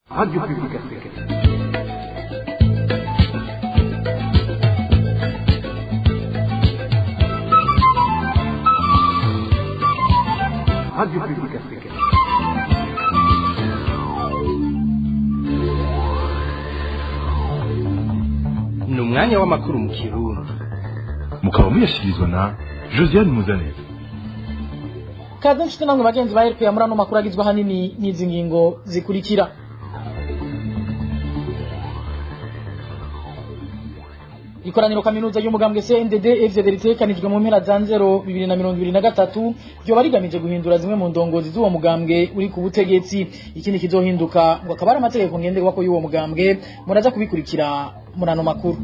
Radio Publique Africaine. Radio Publique Africaine. Ni umwanya w'amakuru mu Kirundi. Mukaba muyashyikirizwa na Josiane Muzaneza. Kaze nshuti namwe bagenzi ba RPA muri ano makuru agizwe ahanini n'izi ngingo zikurikira. Ikoraniro kaminuza y'umugambwe CNDD FDD ritekanijwe mu mpera za 0 2023 ryoba rigamije guhindura zimwe mu ndongozi z'uwo mugambwe uri ku butegetsi. Ikindi kizohinduka ngo akaba ari amategeko ngenderwako y'uwo mugambwe. Muraza kubikurikira muri ano makuru.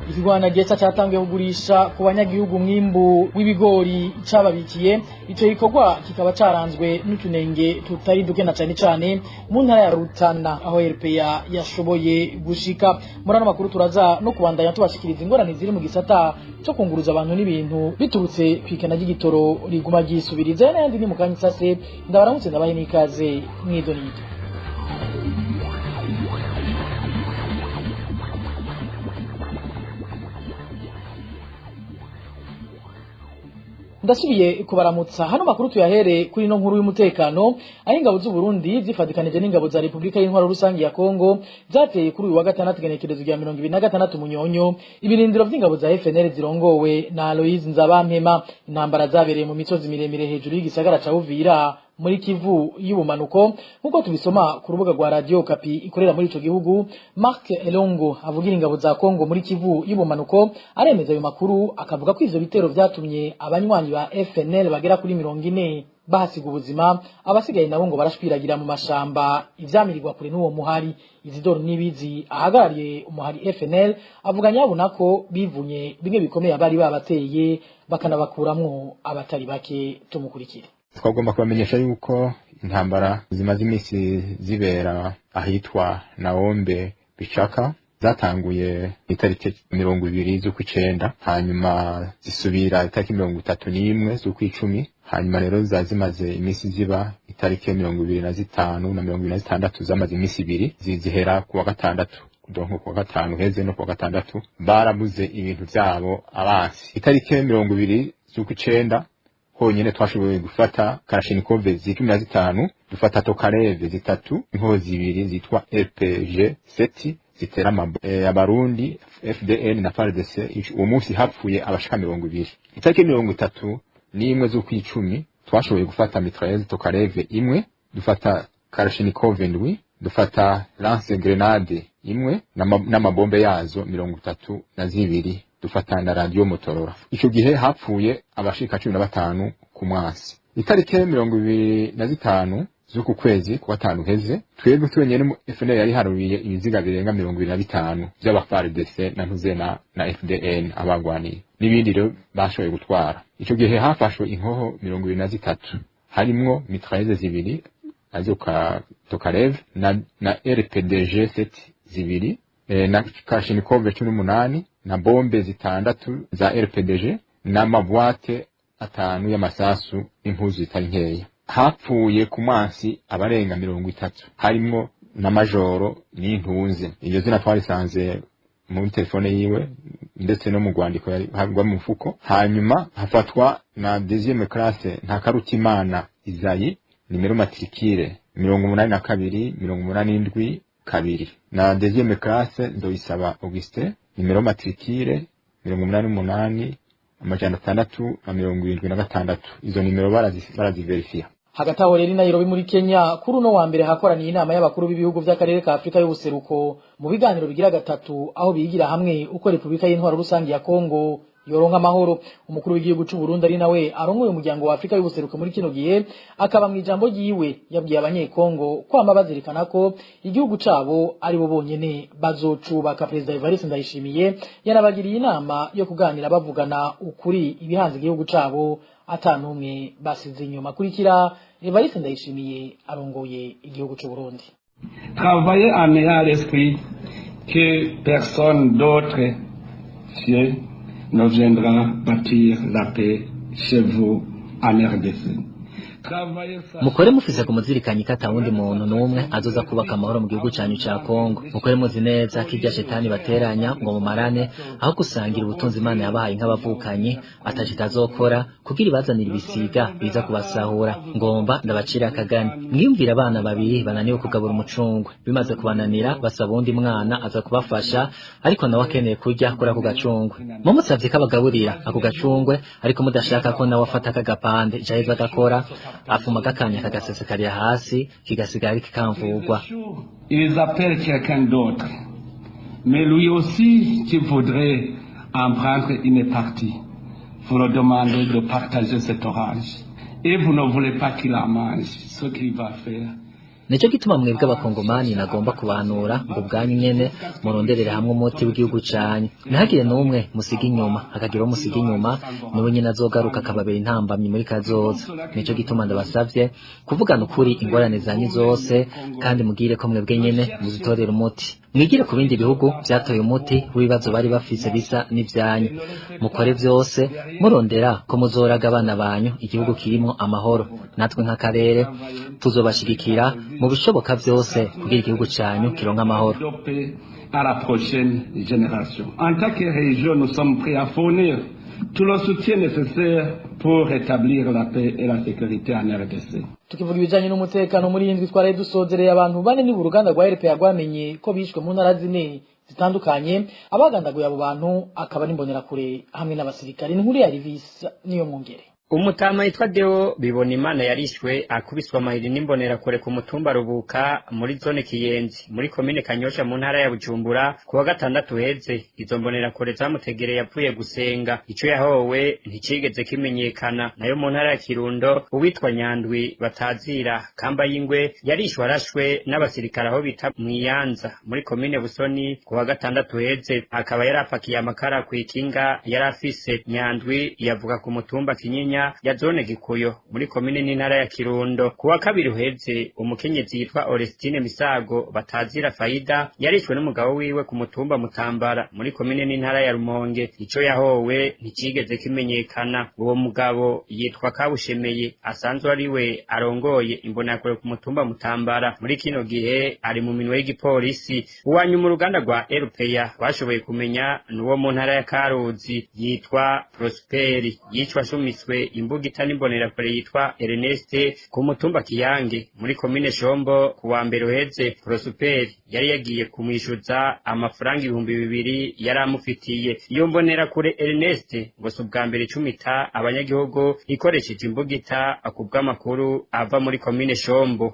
Ikigwana gesa cyatangiye kugurisha ku banyagihugu umwimbu w'ibigori cababikiye. Ico gikorwa kikaba caranzwe n'utunenge tutari duke, na cane cane mu ntara ya Rutana aho RPA yashoboye gushika. Muri ano makuru turaza no kubandanya tubashikiriza ingorane ziri mu gisata co kunguruza abantu n'ibintu biturutse kwikena ry'igitoro riguma ryisubiriza n'ayandi. Ni mu kanya isase. Ndabaramutse, ndabahe n'ikaze mwidonido. Ndasubiye kubaramutsa. Hano makuru tuyahere kuri no nkuru y'umutekano, aho ingabo z'u Burundi zifadikanije n'ingabo za Republika y'Intwaro Rusangi ya Kongo zateye kuri uyu wa gatandatu igenekerezo rya 26 Munyonyo ibirindiro vy'ingabo za FNL zirongowe na Aloise Nzabampema. Intambara zabereye mu misozi miremire hejuru y'igisagara ca Uvira muri Kivu y'ubumanuko, nkuko tubisoma ku rubuga rwa Radio Kapi ikorera muri ico gihugu. Mark Elongo avugira ingabo za Kongo muri Kivu y'ubumanuko aremeza ayo makuru, akavuga ko ivyo bitero vyatumye abanywanyi ba FNL bagera kuri 40 bahasiga ubuzima, abasigaye nabo ngo barashwiragira mu mashamba ivyamirirwa kure n'uwo muhari. Isidore Nibizi ahagarariye umuhari FNL avuga nyabuna ko bivunye bimwe bikomeye abari babateye, bakanabakuramwo abatari bake. Tumukurikire. Twagomba kubamenyesha yuko intambara zimaze iminsi zibera ahitwa Naombe Bicaka zatanguye itariki 20 z'ukwicenda, hanyuma zisubira itariki 31 z'ukwicumi. Hanyuma rero za zimaze iminsi ziba itariki 25 na 26, zamaze iminsi 2, zihera ku wa gatandatu, donc ku wa gatanu heze no ku wa gatandatu barabuze ibintu vyabo abansi. Itariki 20 z'ukwicenda honyine twashoboye gufata kalashnikove 15, dufata tokareve zitatu, inkoho zibiri zitwa RPG 7 zitera abarundi FDN na FARDC. Uwo munsi hapfuye abashika 20. Itariki 31 z'ukwicumi twashoboye gufata mitrailleuse tokareve imwe, dufata kalashnikove ndwi, dufata lance grenade imwe n'amabombe yazo 32, dufata na radio Motorola. Ico gihe hapfuye abashika 15 ku mwasi. Itariki 25 z'uku kwezi kwa gatanu heze, twebwe twenyene mu FNL yari haruye ibiziga birenga 25 vy'aba FARDC na ntuze na FDN abagwaniye n'ibindi rero bashoboye gutwara. Ico gihe hafashwe inkoho 23, harimwo mitrailleuse zibiri azo ka Tokarev na RPDG 7 zibiri, na Kalashnikov 18 na bombe zitandatu za RPDG n'amabwate atanu y'amasasu n'impuzu zitari nkeya. Hapfuye ku mwansi abarenga 30, harimwo na majoro n'intunze. Iryo zina twarisanze muri telefone yiwe ndetse no mu rwandiko rwa mu mufuko. Hanyuma hafatwa na deuxième classe Ntakarutimana Izayi, nimero matricule 82 87 2, na deuxième classe Nzoyisaba Augustin, nimero matricule 88676. Izo nimero baraziverifiya. Hagati aho rero, i Nairobi muri Kenya, kuri uno wa mbere hakoraniye inama y'abakuru b'ibihugu vy'akarere ka Afurika y'ubuseruko mu biganiro bigira gatatu, aho bigira hamwe uko Repubulika y'Intwaro Rusangi ya Kongo yoronka amahoro. Umukuru w'igihugu c'u Burundi, ari nawe arongoye umuryango wa Afurika y'ubuseruko muri kino gihe, akaba mu ijambo ryiwe yabwiye abanyekongo kwama bazirikana ko igihugu cabo ari bo bonyene bazocubaka. Perezida Evariste Ndayishimiye yanabagiriye inama yo kuganira bavugana ukuri ibihanze igihugu cabo, ata n'umwe basize inyuma. Kurikira Evariste Ndayishimiye arongoye igihugu c'u Burundi. Travailler en ayant à l'esprit que personne d'autre ne viendra bâtir la paix chez vous en RDC. Mukore mufise ku muzirikanyi ko atawundi muntu n'umwe azoza kubaka amahoro mu gihugu canyu ca Kongo. Mukore muzi neza ko irya shetani bateranya ngo mumarane, aho gusangira ubutunzi Imana yabahaye nk'abavukanyi, ataco itazokora kugira ibazanire ibisiga biza kubasahura. Ngomba ndabacira akagani: mwiyumvire abana babiri bananiwe kugabura umucungwe, bimaze kubananira basaba uwundi mwana aza kubafasha, ariko nawe akeneye kurya kuri ako gacungwe. Mumusavye ko abagaburira ako gacungwe, ariko mudashaka ko nawe afata akagapande, ico aheza agakora afuma agakanya kagasesekarira hasi, kigasigara ari kikamvugwa. Ils appellent quelqu'un d'autre, mais lui aussi qui voudrait en prendre une partie. Vous leur demandez de partager cette orange et vous ne voulez pas qu'il en mange. Ce qu'il va faire, Nico gituma mwebwe abakongomani nagomba kubahanura ngo ubwanyu nyene muronderere hamwe umuti w'igihugu canyu, ntihagire n'umwe musiga inyuma. Hakagira uwo musiga inyuma, niwe nyene azogaruka akababera intambamyi muri kazoza. Nico gituma ndabasavye kuvugana ukuri ingorane zanyu zose, kandi mugire ko mwebwe nyene muzitorera umuti. Mwigire ku bindi bihugu vyatoye umuti w'ibibazo bari bafise bisa n'ivyanyu. Mukore vyose murondera ko muzoraga abana banyu igihugu kirimwo amahoro. Natwe nk'akarere tuzobashigikira mu bishoboka vyose kugira igihugu canyu kironke amahoro. De paix à la prochaine génération. En tant que région, nous sommes prêts à fournir tout le soutien nécessaire pour rétablir la paix et la sécurité en RDC. Tukivuga ibijanye n'umutekano, muri iyi ndwi twaraye dusozereye abantu bane ni uruganda rwa RPA rwamenye ko bishwe mu ntara zine zitandukanye. Abagandaguye abo bantu akaba ari imbonerakure hamwe n'abasirikare. Inkuru ya Rivis niyo mwungere. Umutama yitwa Deo bibona Imana yarishwe akubiswa amahiri n'imbonerakure ku mutumba Rubuka, muri zone Kiyenzi, muri komine Kanyosha, mu ntara ya Bujumbura, ku wa gatandatu heze. Izo mbonerakure zamutegereye avuye gusenga. Ico yahowe nticigeze kimenyekana. Nayo mu ntara ya Kirundo, uwitwa Nyandwi batazira Kamba y'Ingwe yarishwe arashwe n'abasirikare aho bita Mwiyanza, muri komine Busoni, ku wa gatandatu heze. Akaba yarapakiye amakara kw'ikinga yari afise. Nyandwi yavuga ku mutumba Kinyinya ya zone Gikuyo, muri komine n'intara ya Kirundo. Ku wa kabiri uheze, umukenyezi yitwa Orestine Misago batazira Faida yarishwe n'umugabo wiwe ku mutumba Mutambara, muri komine n'intara ya Rumonge. Ico yahowe nticigeze kimenyekana. Uwo mugabo yitwa Kabushemeye, asanzwe ari we arongoye imbonakure ku mutumba Mutambara. Muri kino gihe ari mu minwe y'igipolisi. Uwanyuma uruganda rwa RPA bashoboye kumenya nuwo mu ntara ya Karuzi yitwa Prosperi, yicwa ashumiswe imbugita n'imbonerakure yitwa Ernest ku mutumba Kiyange, muri komine Shombo, ku wa mbere uheze. Prosperi yari yagiye kumwishuza amafaranga 2000 yari amufitiye. Iyo mbonerakure Ernest ngo si ubwa mbere icumita abanyagihugu ikoresheje imbugita, akubw'amakuru ava muri komine Shombo.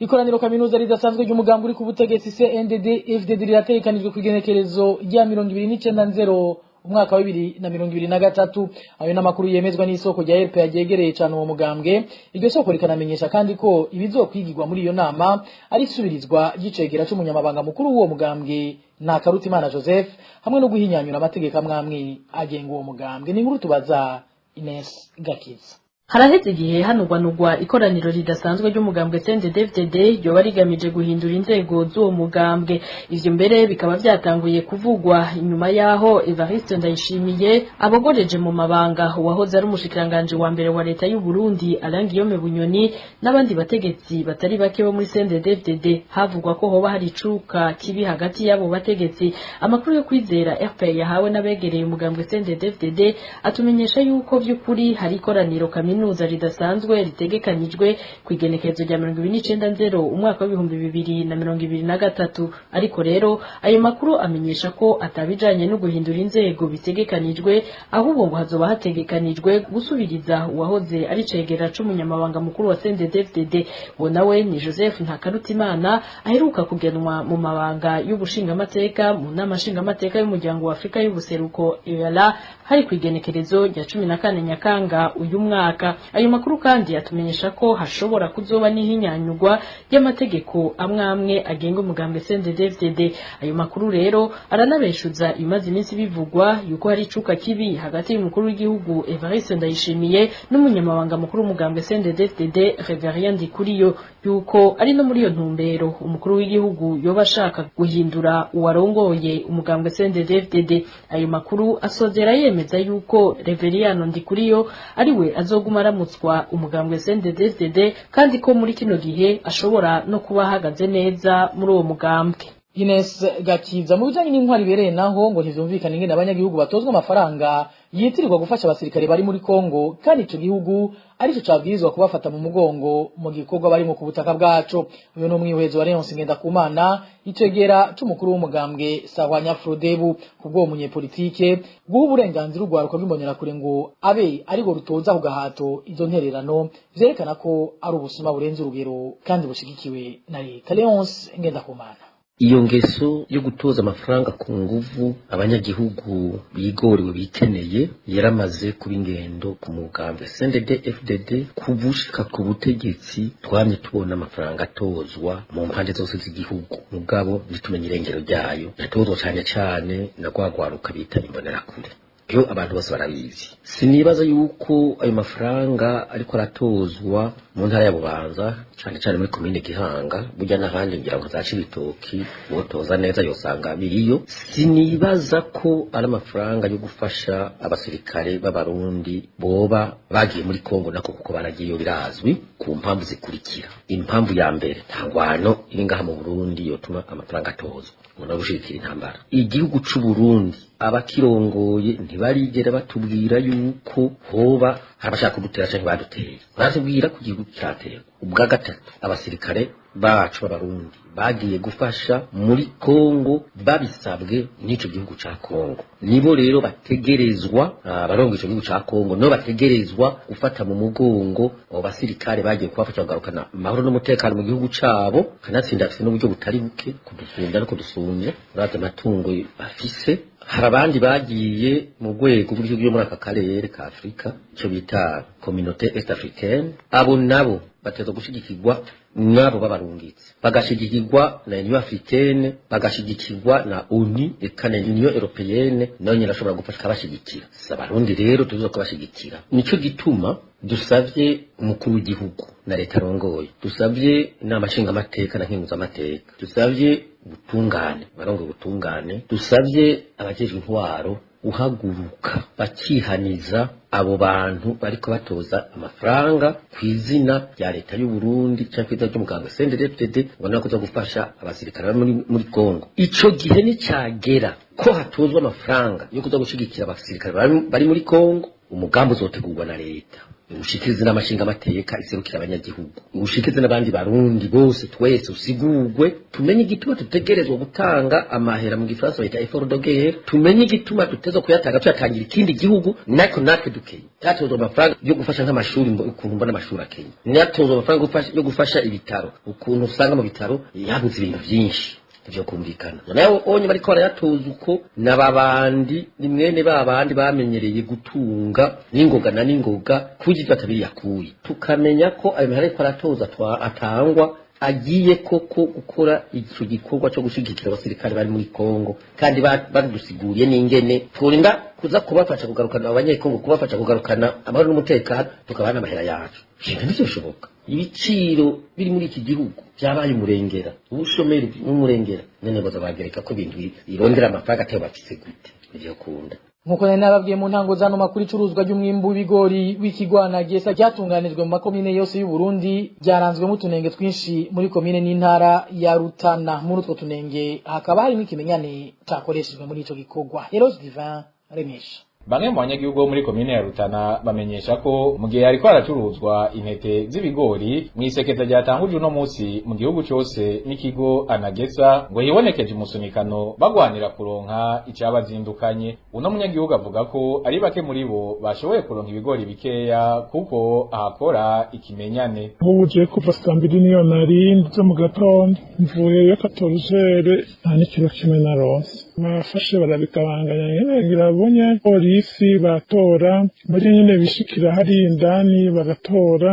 Ikoraniro kaminuza ridasanzwe ry'umugambi uri ku butegetsi CNDD FDD rirategekanijwe ku igenekerezo rya 29.0 umwaka wa 2023. Ayo n'amakuru yemezwa n'isoko rya RPA ryegereye cyane uwo mugambwe. Iryo soko rikanamenyesha kandi ko ibizokwigirwa muri iyo nama ari isubirizwa ry'icegera c'umunyamabanga mukuru w'uwo mugambwe na Karutimana Joseph, hamwe no guhinyanyura amategeko amwamwe agenga uwo mugambwe. Ni inkuru tubaza Ines Gakiza. Haraheze igihe hanugwanugwa ikoraniro ridasanzwe ry'umugambwe CNDD-FDD ryoba rigamije guhindura inzego z'uwo mugambwe. Ivyo mbere bikaba vyatanguye kuvugwa inyuma yaho Evariste Ndayishimiye abogoreje mu mabanga uwahoze ari umushikiranganji wa mbere wa leta y'u Burundi Alain Guillaume Bunyoni n'abandi bategetsi batari bake bo muri CNDD-FDD. Havugwa ko hoba hari icuka kibi hagati y'abo bategetsi. Amakuru yo kwizera RPA yahawe n'abegereye umugambwe CNDD-FDD atumenyesha yuko vy'ukuri hari ikoraniro kaminuza ridasanzwe ritegekanijwe ku igenekerezo rya 29.0 umwaka wa 2023. Ariko rero ayo makuru amenyesha ko atabijanye no guhindura inzego bitegekanijwe, ahubwo ngo hazoba hategekanijwe gusubiriza uwahoze ari cegera c'umunyamabanga mukuru wa CNDD-FDD. Uwo nawe ni Joseph Ntakarutimana, aheruka kugenwa mu mabanga y'ubushingamateka mu nama nshingamateka y'umuryango wa Afrika y'ubuseruko EALA, hari ku igenekerezo rya 14 Nyakanga uyu mwaka. Gihanga. Ayo makuru kandi atumenyesha ko hashobora kuzoba n'ihinyanyurwa ry'amategeko amwe amwe agenga umugambwe CNDD-FDD. Ayo makuru rero aranabeshuza imaze iminsi bivugwa yuko hari icuka kibi hagati y'umukuru w'igihugu Evariste Ndayishimiye n'umunyamabanga mukuru w'umugambwe CNDD-FDD Reverien Ndikuriyo, yuko ari no muri iyo ntumbero umukuru w'igihugu yoba ashaka guhindura uwarongoye umugambwe CNDD-FDD. Ayo makuru asozera yemeza yuko Reverien Ndikuriyo ariwe azoguma aramutswa umugambwe CNDD-FDD, kandi ko muri kino gihe ashobora no kuba ahagaze neza muri uwo mugambwe. Ines Gakiza, mu bijanye n'intwari ibereye naho ngo ntivyumvikane ingene abanyagihugu batozwa amafaranga yitirirwa gufasha abasirikare bari muri Kongo, kandi ico gihugu arico cabwirizwa kubafata mu mugongo mu gikorwa barimo ku butaka bwaco. Uyu ni umwihwezo wa Leonce Ngendakumana, icegera c'umukuru w'umugambwe Sahwanya Frodebu. Kubwo umunyepolitike, guha uburenganzira urwaruka rw'imbonerakure ngo abe ariko rutoza ku gahato izo ntererano, vyerekana ko ari ubusuma burenze urugero kandi bushigikiwe na leta. Leonce Ngendakumana: Iyo ngeso yo gutoza amafaranga ku nguvu abanyagihugu bigorewe bikeneye yaramaze kuba ingendo ku mugambwe CNDD FDD. Kubushika ku butegetsi twamye tubona amafaranga atozwa mu mpande zose z'igihugu, mugabo ntitumenye irengero ryayo. Yatozwa cane cane na rwagwaruka bita imbonerakure, iyo abantu bose barabizi. Sinibaza yuko ayo mafaranga ariko aratozwa mu ntara ya Bubanza, cane cane muri komine Gihanga, burya n'ahandi ngira ngo za Cibitoki botoza neza yosanga biriyo. Sinibaza ko ari amafaranga yo gufasha abasirikare b'Abarundi boba bagiye muri Kongo nako, kuko baragiyeyo birazwi ku mpamvu zikurikira. Impamvu ya mbere, nta ngwano iri ngaha mu Burundi yotuma amafaranga atozwa ngo no gushigikira intambara. Igihugu c'u Burundi, abakirongoye ntibarigera batubwira yuko hoba hari abashaka kudutera canke baduteye. Baratubwira ko igihugu cyatewe. Ubwa gatatu, abasirikare bacu b'Abarundi bagiye gufasha muri Kongo babisabwe n'ico gihugu ca Kongo. Nibo rero bategerezwa, abarongo ico gihugu ca Kongo nibo bategerezwa gufata mu mugongo abo basirikare bagiye kubafasha kugarukana amahoro n'umutekano mu gihugu cabo. Kanatsinda afise n'uburyo butari buke kudusumvya no kudusumbya, uravye amatungo bafise. Hari abandi bagiye mu rwego rw'igihugu muri aka karere ka Afurika, icyo bita Communauté Est Africaine. Abo nabo bateza gushigikirwa n'abo babarungitse, bagashigikirwa na Union Africaine, bagashigikirwa na ONU, eka na Union Européenne nayo nyine ashobora gufasha kabashigikira. Si Abarundi rero tuza kubashigikira. Nico gituma dusavye umukuru w'igihugu na leta arongoye, dusavye inama nshingamateka na nkenguzamateka, dusavye ubutungane, barongoye ubutungane, dusavye abajejwe intwaro uhaguruka bakihaniza abo bantu bariko batoza amafaranga ku izina rya leta y'u Burundi cyangwa ku izina ry'umugambwe CNDD-FDD ngo nako kuza gufasha abasirikare bari muri Kongo. Ico gihe nicagera ko hatozwa amafaranga yo kuza gushigikira abasirikare bari muri Kongo, umugambi uzotegurwa na leta, ushikirize n'amashinga amateka iserukira abanyagihugu, ushikirize n'abandi Barundi bose, twese usigurwe, tumenye igituma dutegerezwa gutanga amahera. Mu gifaransa bayita effort de guerre. Tumenye igituma dutezwa kuyatanga, tuyatangira ikindi gihugu nako natwe dukeye. Yatozwa amafaranga yo gufasha nk'amashuri, ukuntu mbona amashuri akenya. Yatozwa amafaranga yo gufasha ibitaro, ukuntu usanga mu bitaro yabuze ibintu byinshi ivyo kumvikana. Nayo onye bariko barayatoza uko n'ababandi ni mwene babandi bamenyereye gutunga n'ingoga na n'ingoga kugira ivyo atabiri yakuye. Tukamenya ko ayo mahera ariko aratoza atangwa agiye koko gukora ico gikorwa co gushigikira abasirikare bari muri Kongo, kandi badusiguriye n'ingene tworinda kuza kubafasha kugarukana abanyekongo, kubafasha kugarukana amahoro n'umutekano, tukabana amahera yacu. Ibintu ntivyoshoboka. Ibiciro biri muri iki gihugu byabaye umurengera, ubushomeri n'umurengera, none baza bagereka ko ibintu birondera amafaranga atayo bafise gute? Nivyo kunda. Nkuko nari nababwiye mu ntango zano makuru, icuruzwa ry'umwimbu w'ibigori w'ikigwana gesa ryatunganijwe mu makomine yose y'u Burundi ryaranzwemo utunenge twinshi muri komine n'intara ya Rutana. Muri utwo tunenge hakaba harimo ikimenyane cakoreshejwe muri ico gikorwa. Heroes Divin Remesha. Bamwe mu banyagihugu bo muri komine ya Rutana bamenyesha ko mu gihe hariko haracuruzwa intete z'ibigori mw'isekeza ryatanguje uno musi mu gihugu cose n'ikigo Anagesa, ngo hibonekeje umusunikano bagwanira kuronka icabazindukanye. Uno munyagihugu avuga ko ari bake muri bo bashoboye kuronka ibigori bikeya kuko ahakora ikimenyane. Ubu je kuva saa mbiri niyo narindi zo mu gatondo, mvuyeyo katorujere, nta n'ikiro kimwe naronse. Bafashe barabigabanganya nyene, ngira babonye polisi batora bari nyene bishikira hari indani bagatora.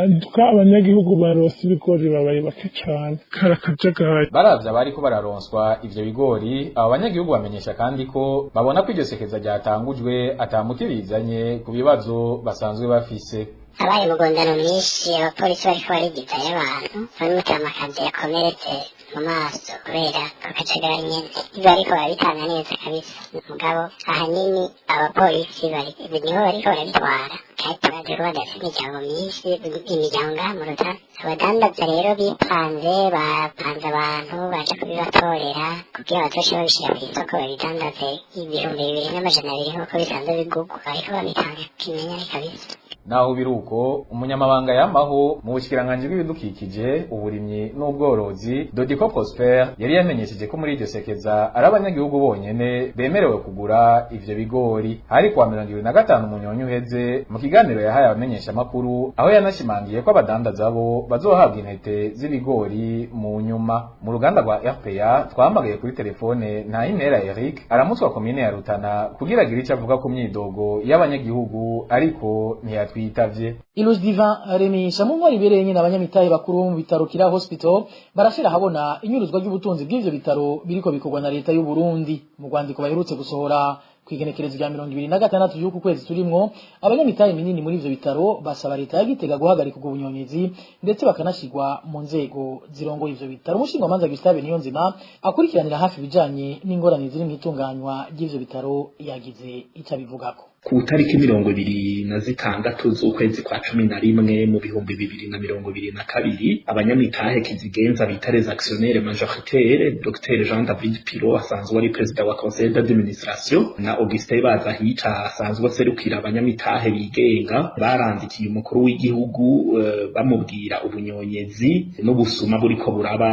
Ntuka abanyagihugu baronse ibigori babaye bake cane, kari akajagari. Baravye abariko bararonswa ivyo bigori, abo banyagihugu bamenyesha kandi ko babona ko iryo sekeza ryatangujwe ata muti bizanye ku bibazo basanzwe bafise. Habaye umugondano mwinshi, abapolisi bariko barigizayo abantu, bamwe mutamakazi yakomeretse mu maso kubera ako kajagari nyene. Ivyo bariko barabitanga neza kabisa, mugabo ahanini abapolisi bari nibo bariko barabitwara, kandi turazi ko badafise imiryango myinshi, imiryango ngaha mu Rutana. Abadandaza rero bipanze, bapanze abantu baje kubibatorera kugira bazoce babishira kw'isoko babidandaze 2200 nk'uko bisanzwe bigurwa, bariko babitanga kimenyane kabisa. Naho biruko, umunyamabanga yamaho mu bushikiranganji bw'ibidukikije, uburimyi n'ubworozi, Dodico Prosper, yari yamenyesheje ko muri iryo sekeza ari abanyagihugu bonyene bemerewe kugura ivyo bigori. Hari kuwa 25 Munyonyo uheze, mu kiganiro yahaye abamenyeshamakuru, aho yanashimangiye ko abadandaza bo bazohabwa intete z'ibigori mu nyuma. Mu ruganda rwa RPA twahamagaye kuri telefone Ntayintera Eric aramutswa komine ya Rutana kugira agire ico avuga ku myidogo y'abanyagihugu, ariko ntiyatwitavye. Ilus Divin Remisha mu ntwari ibereye nyine, abanyamitahe bakuru bo mu bitaro Kira Hospital barashira habona inyuruzwa ry'ubutunzi bw'ivyo bitaro biriko bikorwa na leta y'u Burundi. Mu rwandiko baherutse gusohora kw'igenekerezo rya 26 y'uku kwezi turimwo, abanyamitahe minini muri ivyo bitaro basaba leta ya Gitega guhagarika ubwo bunyonyezi, ndetse bakanashirwa mu nzego zirongoye ivyo bitaro. Umushingamanza Gustave Niyonzima akurikiranira hafi ibijanye n'ingorane ziri mw'itunganywa ry'ivyo bitaro yagize ico abivugako. Ku tariki 26 z'ukwezi kwa 11 mu 2022, abanyamitahe kizigenza bita les actionnaires majoritaires, Dr Jean David Pirot asanzwe ari perezida wa conseil d'administration na Augustin Bazahica asanzwe aserukira abanyamitahe bigenga, barandikiye umukuru w'igihugu bamubwira ubunyonyezi n'ubusuma buriko buraba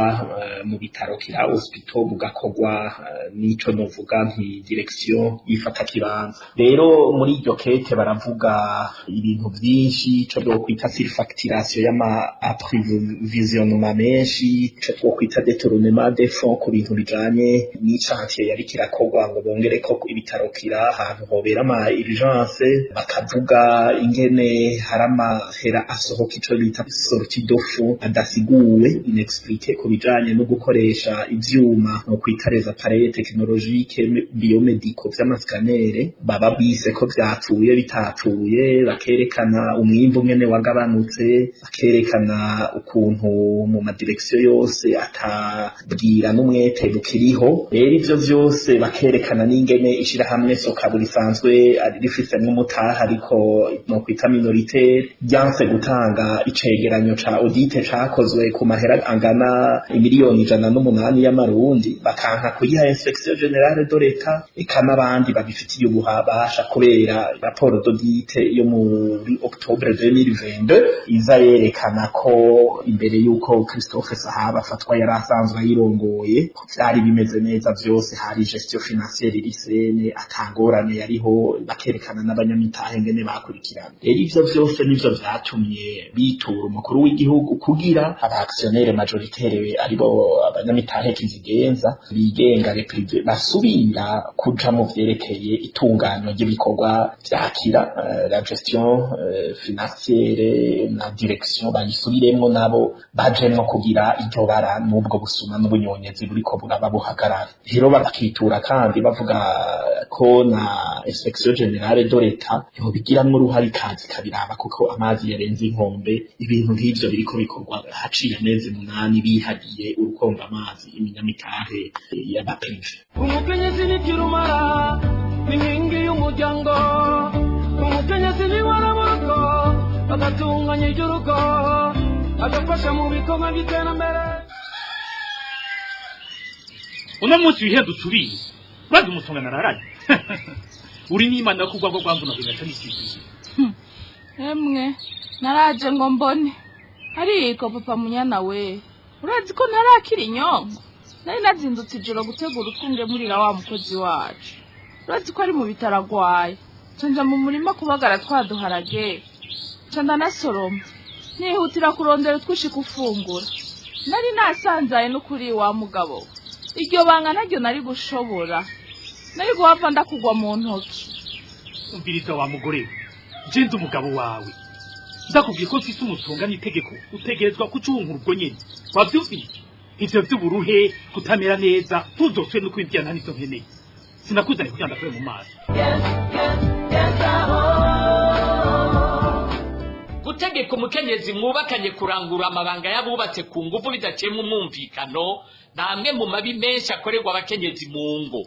mu bitaro Kira Hospital, bugakorwa n'ico novuga nti direction y'ifatakibanza. Rero muri iryo kete baravuga ibintu vyinshi, ico twokwita surfacturation y'ama approvisionnement menshi, ico twokwita détournement des fonds ku bintu bijanye n'ichantier yariko irakorwa ngo bongereko ibitaro Kira ahantu hobera ama urgence. Bakavuga ingene hari amahera asohoka, ico bita sortie de fonds adasiguwe, inexpliqué, ku bijanye no gukoresha ivyuma no kwita les appareils technologiques biomédicaux vy'amascanner baba bise ko vyapfuye bitapfuye. Bakerekana umwimbu ngene wagabanutse, bakerekana ukuntu mu madirection yose atabwira n'umwete bukiriho. Rero ivyo vyose bakerekana n'ingene ishirahamwe Sokabu risanzwe rifisemwo umutahe ariko no kwita minoritaire ryanse gutanga icegeranyo ca audit cakozwe ku mahera angana imiliyoni 108 y'amarundi, bakanka kuyiha inspection générale de l'État eka n'abandi babifitiye ububasha, kubera raporo d'audit yo muri octobre 2022 iza yerekana ko imbere yuko Christophe Sahaba afatwa yari asanzwe ayirongoye, ko vyari bimeze neza vyose, hari gestion financière iri saine, atangorane yariho. Bakerekana n'abanyamitahe ngene bakurikirana. Rero ivyo vyose nivyo vyatumye bitura umukuru w'igihugu kugira aba actionnaire majoritaire, aribo abanyamitahe kizigenza bigenga, les privés, basubira kuja mu vyerekeye itunganywa ry'ibikorwa vyakira la gestion financière na direction, bayisubiremwo nabo bajemwo kugira iryo bara n'ubwo busuma n'ubunyonyezi buriko buraba buhagarara. Rero bakitura kandi bavuga ko na inspection générale de l'État yobigiramwo uruhare ikaza ikabiraba, kuko amazi yarenze inkombe. Ibintu nk'ivyo biriko bikorwa haciye amezi 8 bihagiye urukomba amazi iminyamitahe y'abaprivé. Umukenyezi ni kirumara, ni inkingi y'umuryango. Umukenyezi ni waramurugo, agatunganya iby'urugo, agafasha mu bikorwa by'iterambere. Uno munsi wihindutse ubizi, urazi umusonga nararaye uri n'Imana ko urwagwa rwamvuna bigaca n'ikizigi. Emwe, naraje ngo mbone, ariko papa Munyana we, urazi ko ntarakira inyongo. Nari nazindutse ijoro gutegura utwunge murira wa mukozi wacu, urazi ko ari mu bitaro agwaye. Nca mu murima kubagara twaduharage, nca ndanasoroma, nihutira kurondera utwushi gufungura. Nari nasanzaye n'ukuri wa mugabo we. Iryo banga naryo nari gushobora, nari guhava ndakugwa mu ntoki. Umviriza wa mugore we, je ndi umugabo wawe, ndakubwiye ko mfise umusonga n'itegeko, utegerezwa kucunkura ubwo nyene, wavyumvise? Ivyo vy'uburuhe, kutamera neza, ntuzosubire no kwibwira, nta n'ivyo nkeneye. Sinakuzanye kugira ndakure mu maso. Gutegeka umukenyezi mwubakanye kurangura amabanga y'abubatse ku nguvu bidaciyemo umwumvikano ni amwe mu mabi menshi akorerwa abakenyezi mu ngo.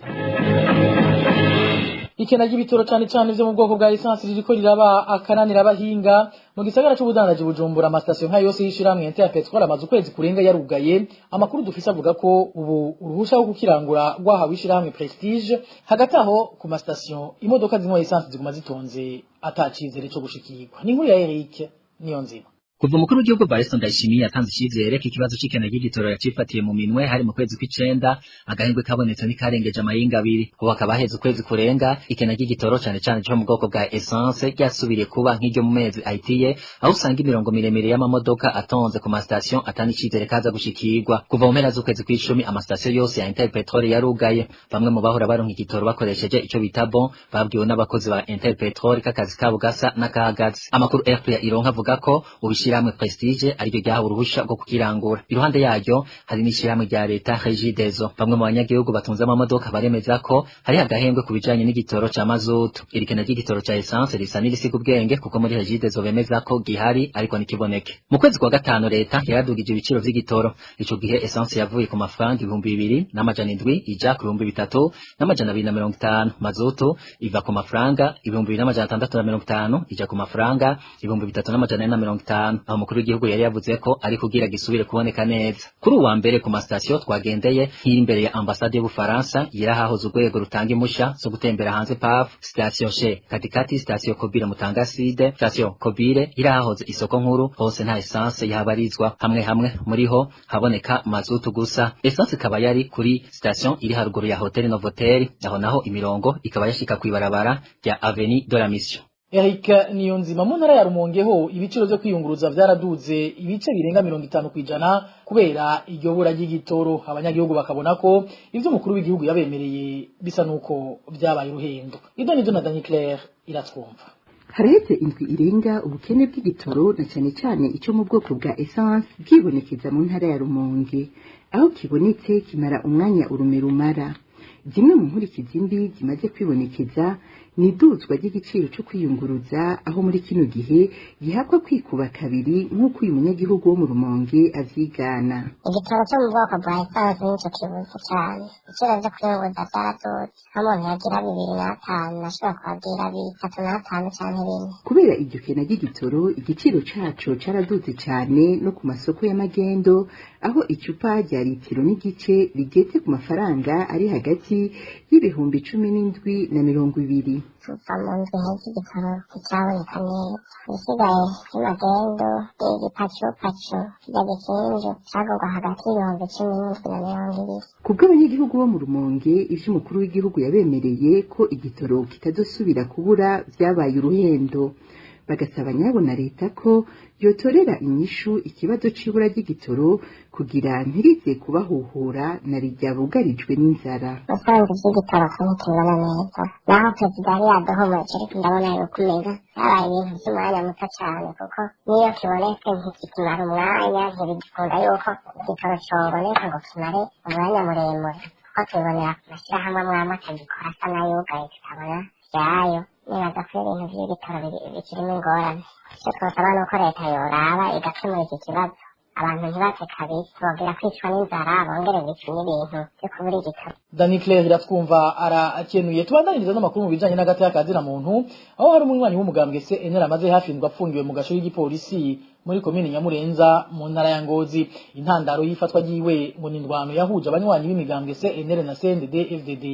Ikena ry'ibitoro, cane cane vyo mu bwoko bwa essence, ririko riraba akananira abahinga mu gisagara c'ubudandaji Bujumbura. Amasitasiyo nka yose y'ishirahamwe Interpetrol amaze ukwezi kurenga yarugaye. Amakuru dufise avuga ko ubu uruhusha rwo kukirangura rwahawe ishirahamwe Prestige. Hagati aho, ku masitasiyo imodoka zinywa essence ziguma zitonze, ata cizere co gushikirwa. Ni inkuru ya Eric Niyonzima. Kuva umukuru w'igihugu Evariste Ndayishimiye yatanze icizere ko ikibazo c'ikena ry'igitoro yacifatiye mu minwe, hari mu kwezi kw'icenda, agahengwe kabonetse ntikarengeje amahinga abiri. Ubu hakaba haheze ukwezi kurenga, ikena ry'igitoro cane cane co mu bwoko bwa essence ryasubiriye kuba nk'iryo mu mezi ahitiye, aho usanga imirongo miremire y'amamodoka atonze ku masitasiyo atani icizere kaza gushikirwa. Kuva mu mpera z'ukwezi kw'icumi, amasitasiyo yose ya Interpetrol yarugaye. Bamwe mu bahora baronka igitoro bakoresheje ico bita bon babwiwe n'abakozi ba Interpetrol ko akazi kabo gasa n'akahagaze. Amakuru RPA ironka avuga ko ubu ishirahamwe Prestige ariryo ryahawe uruhusha rwo kukirangura. Iruhande yaryo hari n'ishirahamwe rya leta Regideso. Bamwe mu banyagihugu batunze amamodoka baremeza ko hari agahengwe ku bijanye n'igitoro ca mazutu. Iri kena ry'igitoro ca essence risa n'irisiga ubwenge, kuko muri Regideso bemeza ko gihari ariko ntikiboneke. Mu kwezi kwa gatanu leta yaradugije ibiciro vy'igitoro. Ico gihe essence yavuye ku mafaranga 2700 ija ku 3250. Mazutu iva ku mafaranga 2650 ija ku mafaranga 3450, aho umukuru w'igihugu yari yavuze ko ari kugira gisubire kuboneka neza. Kuri uwa mbere, ku masitasiyo twagendeye, nk'iri imbere ya ambasade y'Ubufaransa yirahahoze urwego rutanga impushya zo gutembera hanze PAF, sitasiyo She Katikati, sitasiyo Kobire Mutangaside, sitasiyo Kobire irahahoze isoko nkuru, hose nta essence yahabarizwa. Hamwe hamwe muriho haboneka mazutu gusa. Essence ikaba yari kuri sitasiyo iri haruguru ya Hotel Novotel, aho naho imirongo ikaba yashika kw'ibarabara rya Avenue de la Mission. Eric Niyonzima. Mu ntara ya Rumonge ho ibiciro vyo kwiyunguruza vyaraduze ibice birenga 50% kubera iryo bura ry'igitoro. Abanyagihugu bakabona ko ivyo umukuru w'igihugu yabemereye bisa nuko vyabaye uruhendo. Idoni Jonathan Claire iratwumva. Haraheze indwi irenga ubukene bw'igitoro, na cyane cyane icyo mu bwoko bwa essence, bwibonekeza mu ntara ya Rumonge. Aho kibonetse kimara umwanya urume rumara. Zimwe mu nkurikizi mbi zimaze kwibonekeza ni iduzwa ry'igiciro cyo kwiyunguruza, aho muri kino gihe gihakwa kwikuba kabiri, nk'uko uyu munyagihugu wo mu Rumonge avyigana. Igitoro cyo mu bwoko bwa essence nicyo kibuze cyane. Ibiciro vyo kwiyunguruza vyaradutse, aho umuntu yagira 2.5 ashobora kuhagira 3.5 canke 4. Kubera iryo kena ry'igitoro, igiciro caco caraduze cane no ku masoko y'amagendo, aho icupa rya litiro n'igice rigeze ku mafaranga ari hagati y'17,000 na 20,000. Kuva mu ndwi iheze igitoro nticyaboneka neza. Ibisigaye by'amagendo, igipacupacu kirya gikinju cagurwa hagati y'17,000 na 20,000. Ku bw'abanyagihugu bo mu Rumonge, ivyo umukuru w'igihugu yabemereye ko igitoro kitazosubira kubura vyabaye uruhendo. Bagasaba nyabo na leta ko yotorera inyishu ikibazo c'ibura ry'igitoro kugira ntirize kubahuhura na rirya bugarijwe n'inzara. Musanze ivy'igitoro ko ntitubibona neza, naho perezida yari yaduhumurije, ariko ndabona yuko umenga vyabaye ibintu vy'umwanya muto cane, kuko n'iyo kibonetse ntikikimara umwanya. Ntibigikunda yuko igitoro coboneka ngo kimare umwanya muremure, kuko tubibonera ku mashirahamwe amwe amwe atagikora, asa n'ayugaye, tukabona vyayo. Nibaza ko ibintu vy'ibitoro bikirimo ingorane. Icyo twosaba ni uko leta yoraba igakemura iki kibazo, abantu ntibapfe kabiri bongera kwicwa n'inzara, bongere bicwe n'ibintu vyo kubura igitoro. Dani Claire iratwumva arakenuye. Tubandaniriza n'amakuru mu bijanye n'agateka kazina muntu, aho hari umunywanyi w'umugambwe CNL amaze hafi indwi apfungiwe mu gasho y'igipolisi muri komine Nyamurenza mu ntara ya Ngozi. Intandaro y'ifatwa ryiwe ngo ni indwano yahuje abanywanyi b'imigambwe CNL na CNDD FDD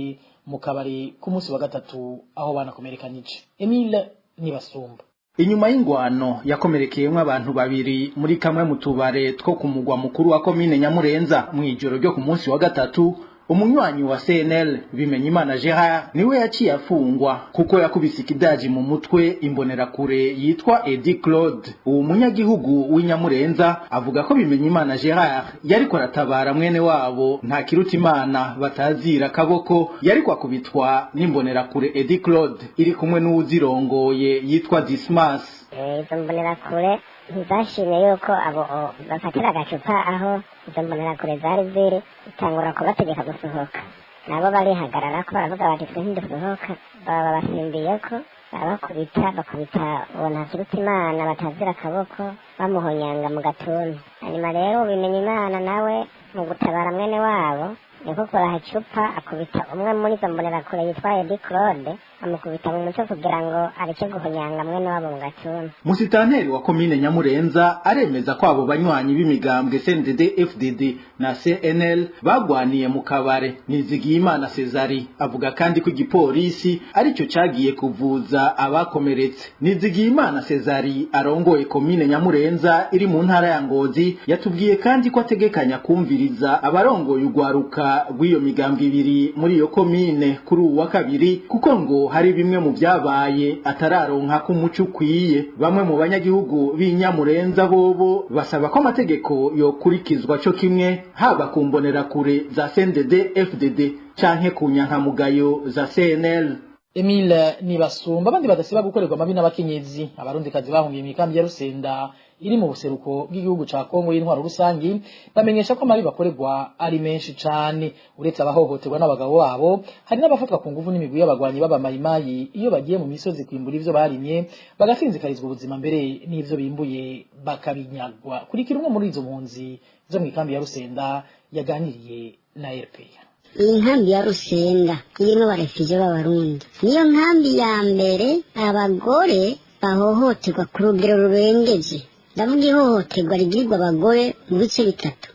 mu kabari ku munsi wa gatatu, aho banakomerekanije. Emile Nibasumba. Inyuma y'ingwano yakomerekeyemwo abantu babiri muri kamwe mu tubare two ku mugwa mukuru wa komine Nyamurenza mw'ijoro ryo ku munsi wa gatatu. Umunywanyi wa CNL Bimenyimana Gerard niwe yaciye afungwa kuko yakubise ikidaji mu mutwe imbonerakure yitwa Eddie Claude. Uwo munyagihugu w'Inyamurenza avuga ko Bimenyimana Gerard yariko aratabara mwene wabo nta kiruta Imana batazira kaboko, yariko akubitwa n'imbonerakure Eddie Claude iri kumwe n'uwuzirongoye yitwa Dismas. Izo mbonerakure ntizashimye yuko abo bafatira agacupa aho izo mbonerakure zari ziri, itangura kubategeka gusohoka, nabo barihagarara ko baravuga bati twe ntidusohoka, baba basimbiye ko barabakubita, bakubita uwo ntakiruta Imana batazira akaboko, bamuhonyanga mu gatuntu. Hanyuma rero ubimenya Imana nawe mu gutabara mwene wabo niko kuraha icupa akubita umwe muri izo mbonerakure yitwa Eddie Claude, amukubita mu muco kugira ngo areke guhunyanga mwene wabo mu gatuntu. Musitanteri wa komine Nyamurenza aremeza ko abo banywanyi b'imigambwe CNDD FDD na CNL bagwaniye mu kabare. Nizigiyimana Cesari avuga kandi ko igipolisi aricyo cagiye kuvuza abakomeretse. Nizigiyimana Cesari arongoye komine Nyamurenza iri mu ntara ya Ngozi yatubwiye kandi ko ategekanya kumviriza abarongoye ugwaruka rw'iyo migambwe ibiri muri iyo komine kuri uwa kabiri, kuko ngo hari bimwe mu byabaye atararonka ko umuco ukwiye. Bamwe mu banyagihugu b'Inyamurenza bobo basaba ko amategeko yokurikizwa co kimwe, haba ku mbonerakure za CNDD FDD canke ku nyankamugayo za CNL. Emile Nibasumba. Abandi badasiba gukorerwa amabi n'abakenyezi, abarundikazi bahungiye mu ya Rusenda iri mu buseruko bw'igihugu ca Kongo y'intwaro rusangi, bamenyesha ko amabi bakorerwa ari menshi cane. Uretse abahohoterwa n'abagabo babo, hari n'abafatwa ku nguvu n'imigwi y'abagwanyi b'abamayimayi iyo bagiye mu misozi kwimbura ivyo barimye, bagasinzikarizwa ubuzima mbere n'ivyo bimbuye bakabinyagwa. Kurikira umwe muri izo mpunzi zo mu ikambi ya Rusenda yaganiriye na RPA. Iyi nkambi ya Rusenda irimo abarefije b'Abarundi niyo nkambi ya mbere abagore bahohoterwa ku rugero rurengeje. Ndavuga ihohoterwa rigirirwa abagore mu bice bitatu.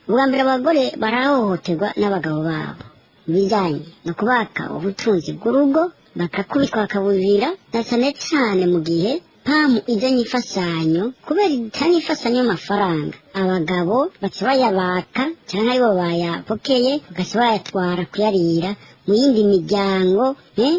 Ubwa mbere, abagore barahohoterwa n'abagabo babo mu bijyanye no kubaka ubutunzi bw'urugo, bakakubitwa bakabuzira, na cyane cyane mu gihe PAM izanye imfashanyo. Kubera itanga imfashanyo y'amafaranga, abagabo baca bayabaka cyangwa aribo bayapokeye, bagaca bayatwara kuyarira mu yindi miryango.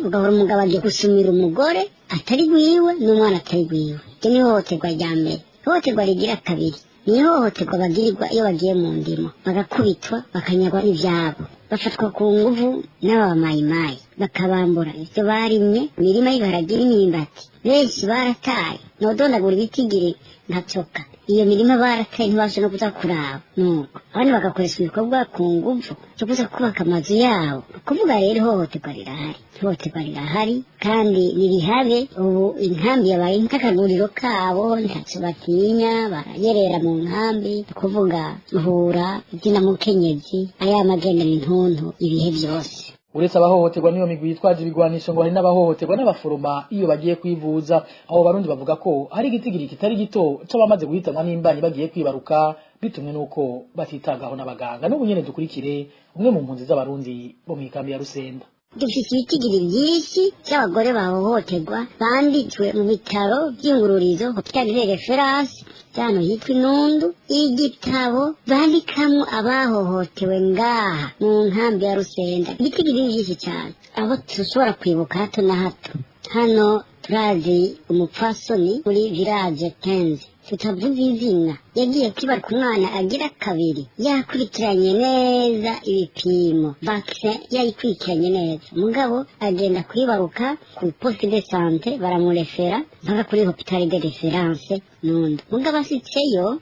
Ugahora umugabo agiye gusumira umugore atari gwiwe n'umwana atari gwiwe. Iryo ni ihohoterwa rya mbere. Ihohoterwa rigira kabiri ni ihohoterwa bagirirwa iyo bagiye mu ndimo, bagakubitwa, bakanyagwa n'ivyabo, bafatwa ku nguvu n'abamayimayi, bakabambura ivyo barimye, imirima y'ibiharage n'imyimbati. Benshi barataye, nodondagura ibitigiri nkacoka. Iyo mirima barataye, ntibashe no kuza kuraba. Nuko abandi bagakoresha ibikorwa ku nguvu cyo kuza kubaka amazu yabo. Kuvuga rero, ihohoterwa rirahari, ihohoterwa rirahari kandi nirihabe. Ubu inkambi yabaye nk'akaguriro kabo, ntacyo batinya, barayerera mu nkambi. Kuvuga uhura izina mukenyezi aya magendera intuntu ibihe byose. Uretse abahohoterwa n'iyo migwi yitwaje ibigwanisho, ngo hari n'abahohoterwa n'abaforoma iyo bagiye kwivuza. Abo Barundi bavuga ko hari igitigiri kitari gito c'abamaze guhitanwa n'imbanyi bagiye kwibaruka, bitumwe n'uko batitabwaho n'abaganga. N'ubu nyene dukurikire umwe mu mpunzi z'Abarundi bo mw'ikambi ya Rusenda. Dufite ibitigiri byinshi by'abagore bahohoterwa banditswe mu bitaro by'ingururizo, hôpital de référence hano hitwa Inundu. Igitabo bandikamwo abahohotewe ngaha mu nkambi ya Rusenda, ibitigiri byinshi cyane, abo dushobora kwibuka hato na hato hano. Turazi umupfasoni muri village 15, tutavuga izina, yagiye kwibaruka umwana agira kabiri, yakurikiranye neza ibipimo, vaccin yayikurikiranye neza, mugabo agenda kwibaruka ku poste de santé, baramurefera mpaka kuri hôpital de référence Nundu. Mugabo ashitseyo,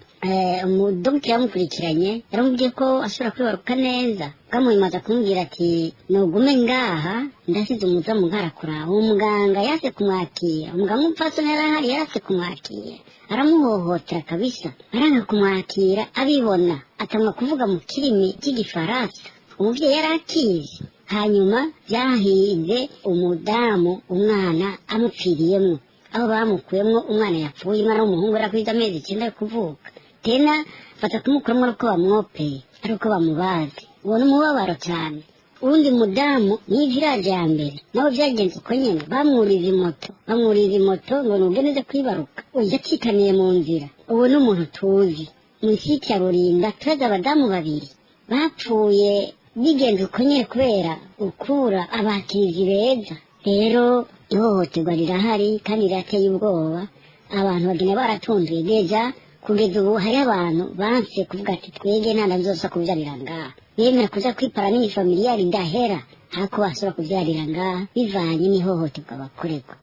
umudogiteri yamukurikiranye yaramubwiye ko ashobora kwibaruka neza. Bwamuhimaza kumubwira ati: "Nugume ngaha, ndasize umuzamu ngarakura." Uwo muganga yase kumwakira. Umuganga w'umupfasoni yari ahari yarase kumwakira, aramuhohotera kabisa, aranga kumwakira abibona, atangwa kuvuga mu kirimi cy'Igifaransa, umuvyeyi yari akizi. Hanyuma byahinze umudamu umwana amupfiriyemwo, aho bamukuyemwo umwana yapfuye, umwana w'umuhungu yarakwiza amezi 9 yo kuvuka. Tena fata kumukuramwo ari uko bamwopeye, ari uko bamubaze. Uwo ni umubabaro cyane. Uwundi mudamu ni village ya mbere, nawe byagenze uko nyene, bamwuriza imoto, bamwuriza imoto ngo nugende kwibaruka, yacikaniye mu nzira. Uwo ni umuntu tuzi. Mu site ya Rurinda turazi abadamu babiri bapfuye. Bigenze uko nyene kubera ukura abakirizi beza. Rero ihohoterwa rirahari kandi rirateye ubwoba. Abantu bagenda baratunzwe deja. Kugeza ubu hariho abantu banse kuvuga ati twege nta nzoza kuvyarira ngaha, bemera kuja kwipara n'iyi familiyari ndahera hako basubira kuvyarira ngaha bivanye n'ihohoterwa bakorerwa.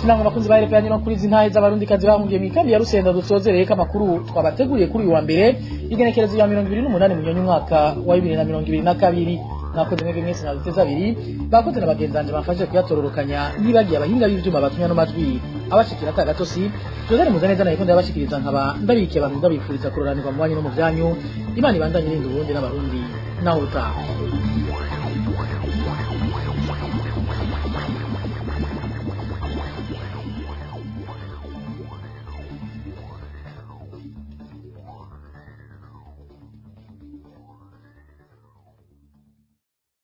Namwe bakunzi ba RFI, no kuri zintahe z'abarundi kazi bahungiye mu ikambi ya Rusenda dusozereye amakuru twabateguriye kuri uyu wa mbere, igenekerezo ya 28 Munyonyo umwaka wa 2022. Mwakoze mwebwe mwese mwaziteze abiri, bakoze na bagenzi banje bamfashije kuyatororokanya, nibagiye abahinga b'ivyuma batumya no majwi abashikira atagatosi. Joseph Muzaneza nayo ndabashikiriza, nkaba ndabikiye abantu, ndabifuriza kuroranirwa mu banyu no mu vyanyu. Imana ibandanye irinda Uburundi n'abarundi. Naho utaha.